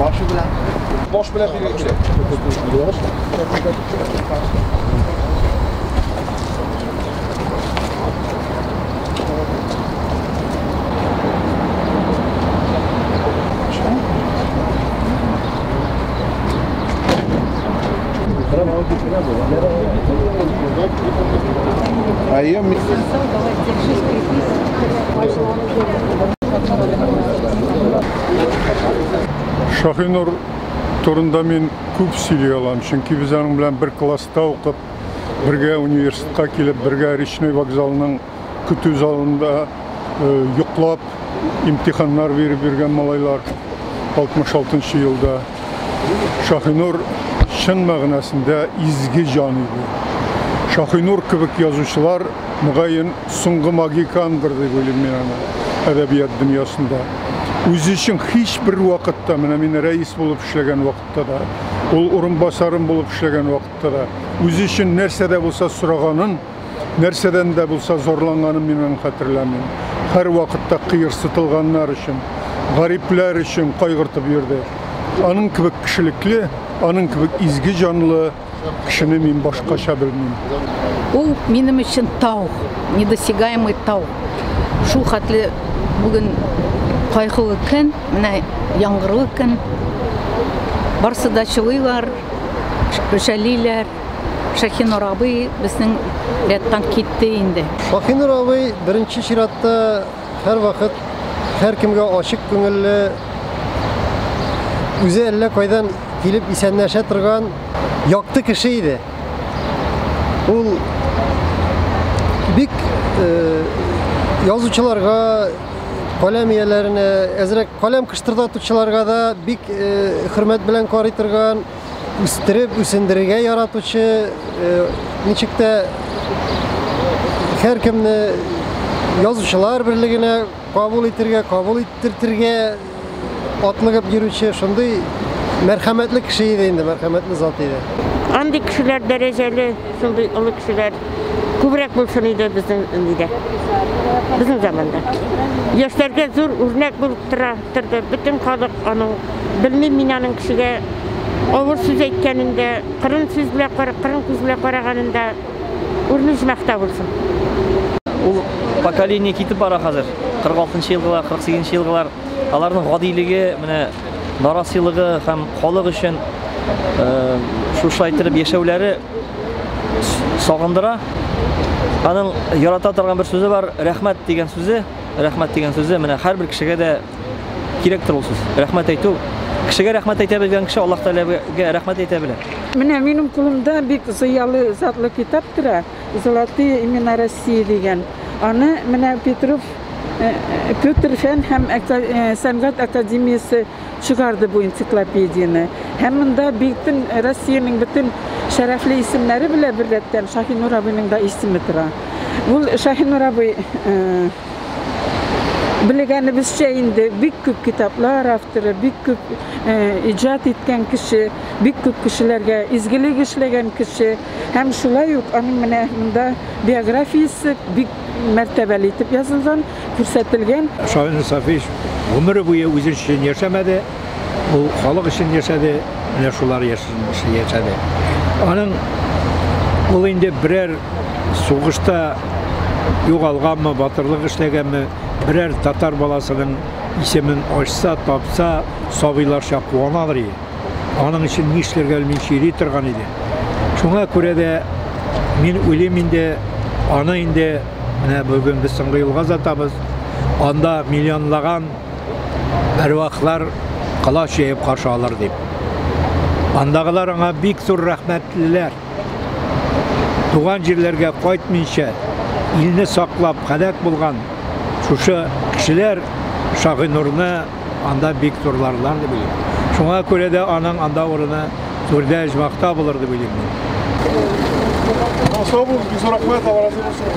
Boshi bilan. Bosh bilan belgilaydi. Шаһинур турында мин күп сөйли алам, чөнки без аның белән бер класста укып, бергә университетка килеп, бергә Речной вокзалының көтү залында йоклап, имтиханнар биреп йөргән малайлар 66 елда. Шаһинур чын мәгънәсендә изге җан иде. Шаһинур кебек язучылар мөгаен соңгы магикандыр дип уйлыйм мин аны әдәбият дөньясында. Үзе өчен һичбер вакытта, менә мин рәис булып эшләгән вакытта да, ул урынбасарым булып эшләгән вакытта да, үзе өчен нәрсә дә булса сораганын, нәрсәдән дә булса зарланганын мин аны хәтерләмим. Һәр вакытта кыерсытылганнар өчен, гарипләр өчен кайгыртып йөрде. Аның кебек кешелекле, аның кебек изге җанлы кешене мин башкача белмим. Ул минем өчен тау, недосягаемый тау. Шул хәтле бүген кайгылы көн, менә яңгырлы көн. Барсы да чылыйлар, жәлиләр. Шаһинур абый безнең рәттән китте инде. Шаһинур абый беренче чиратта һәрвакыт һәркемгә ачык күңелле, үзе әллә кайдан килеп исәнләшә торган якты кеше иде. Ул бик язучыларга, каләм ияләренә, әзрәк каләм кыштырдатучыларга да бик хөрмәт белән карый торган, үстереп, үсендерергә яратучы, ничек тә һәркемне язучылар берлегенә кабул итергә, кабул иттертергә атлыгып йөрүче шундый мәрхәмәтле кеше иде инде, мәрхәмәтле зат иде. Андый кешеләр дәрәҗәле, шундый олы кешеләр күбрәк булсын иде безнең илдә. Безнең заманда. Яшьләргә зур үрнәк булып тора, торды. Бөтен халык аның, белмим мин аның кешегә авыр сүз әйткәнендә, кырын сүз белән кырын күз белән караганында урыны җмахта булсын. Ул поколение китеп бара хәзер. 46 елгылар, 48 елгылар. Аларның гадилеге, менә нарасыйлыгы һәм халык өчен шушылай итеп яшәүләре сагындыра. Аның ярата торган бер сүзе бар, рәхмәт дигән сүзе. Рәхмәт дигән сүзе менә һәрбер кешегә дә кирәктер ул сүз. Рәхмәт әйтү. Кешегә рәхмәт әйтә белгән кеше Аллаһ Тәгаләгә рәхмәт әйтә белә. Менә минем кулымда бик зыялы затлы китап тора, Золотые имена России дигән. Аны менә Петров Петр фән һәм сәнгать академиясе чыгарды бу энциклопедияне. Һәм монда бөтен Россиянең бөтен шәрәфле исемнәре белән беррәттән Шаһинур абыйның да исеме тора. Ул Шаһинур абый белгәнебезчә инде бик күп китаплар авторы, бик күп иҗат иткән кеше, бик күп кешеләргә изгелек эшләгән кеше. Һәм шулай ук аның менә монда биографиясе бик мәртәбәле итеп язылган, күрсәтелгән. Шаһинур Сафиевич гомере буе үзе өчен яшәмәде, ул халык өчен яшәде, менә шулар яшәде. Аның ул инде берәр сугышта югалганмы, батырлык эшләгәнме, берәр татар баласының исемен ачса, тапса, сабыйларча куаналар иде. Аның өчен нишләргә белми йөри торган иде. Шуңа күрә дә мин уйлыйм инде, аны инде менә бүген без соңгы юлга озатабыз. Анда миллионлаган әрвахлар колач җәеп каршы алыр дип. Андагылар аңа бик зур рәхмәтлеләр. Туган җирләргә кайтмыйча, илне саклап һәлак булган шушы кешеләр Шаһинурны анда бик зурларлар дип уйлыйм. Шуңа күрә дә аның анда урыны түрдә оҗмахта булыр дип уйлыйм мин. Сау булыгыз, бик зур рәхмәт, Алла разый булсын.